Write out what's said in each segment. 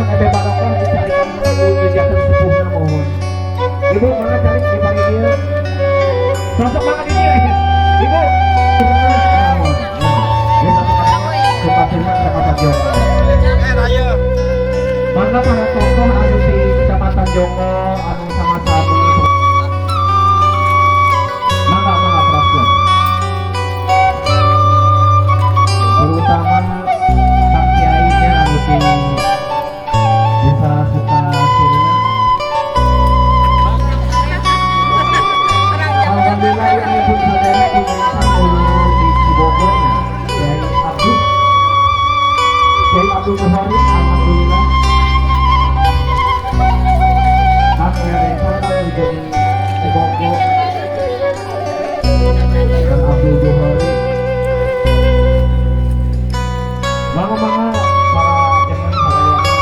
Mohon ebe barokah dicarikan ngejakeun sepuhna mohon. Ibu mana cari di pagi dia? Sosok banget ini, Ibu. Mohon. Ya satu Sukasirna Kecamatan Jongo. Mangga para tokoh anu di Kecamatan Jongo anu sama-sama. Mangga mangga teruskeun. Terutama Kang Kiai-nya anu di Desa Sukasirna. Alhamdulillah ini pun saudara di di Cibogor Kiai Abdul Kiai Abdul Bukhari, alhamdulillah. Kang ya desa kan jadi Cibogor dan Abdul Bukhari. Mangga-mangga para jangan sadayana.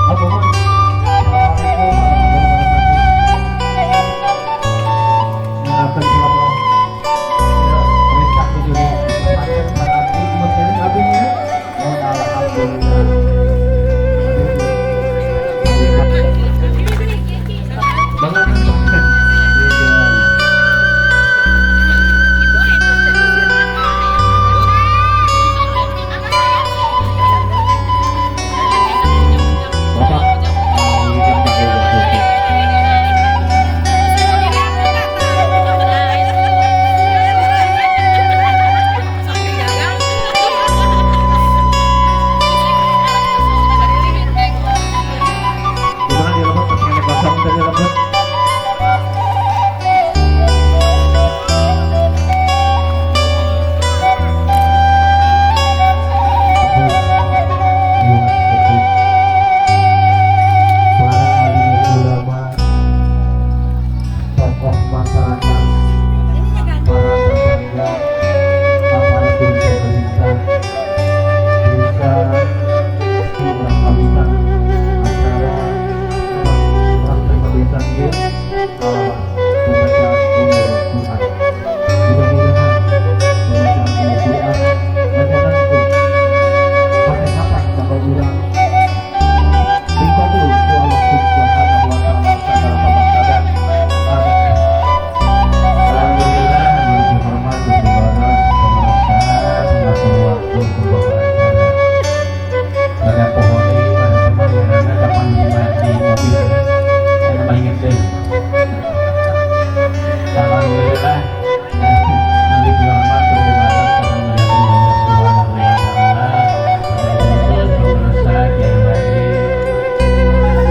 Apa mohon. Assalamualaikum warahmatullahi wabarakatuh. Ngaten kula perintah tujuh pesantren Abdi Muslim abinya. Mohon alhamdulillah. Banget. Bapak, gimana di lembut masih kosong dari lembut. Para alim ulama, tokoh masyarakat, para tetangga, aparatur pemerintah, desa, urang kawitan, acara serah terima besan ieu adalah pembacaan umur Quran. Mudah-mudahan pembacaan umur Quran ngajarankeun kasehatan bakal urang dikabul ku Allah Subhanahu wa taala segala pamaksada. Amin. Alhamdulillah, anu hormat Gusti Baros, pemirsa ngatur waktu pembawa acara. Pada pohon ini, pada teman yang kapan di mobil, saya tambah inget deh. Alhamdulillah, nanti dihormat Gusti Baros karena melihat Allah Subhanahu wa taala. Pada khusus pemirsa Kiai Haji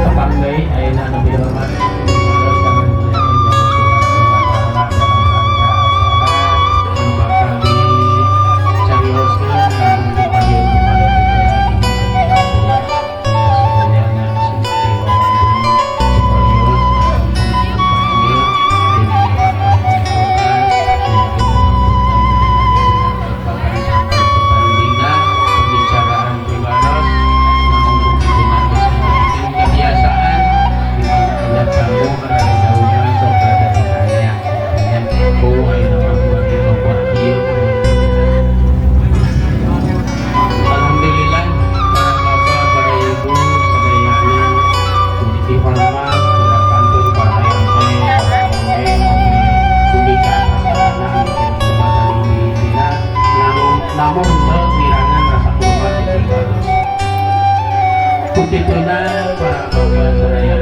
tepang deui ayeuna anu dihormat Gusti Baros karena dimuliakan Allah Subhanahu wa taala dalam rangka acara anu bakal dicarioskeun kampung Cipayung kepada sadayana seperti Wawan Cipayung kampung Cipayung di kampung Quran dina pembicaraan pribados namun kukituna geus dijadikeun kebiasaan di mana aya tamu rada jauh mah sok rada ditanya yang ku ayeuna mah bagi tokoh ieu. Alhamdulillah para bapak, para ibu sadayana dihormat kurang kantun para RT, para RW, oge dugi ka atas anu kesempatan ini dina namun namun teu ngirangan rasa hormat di pribados. Kutituna para bapak sadayana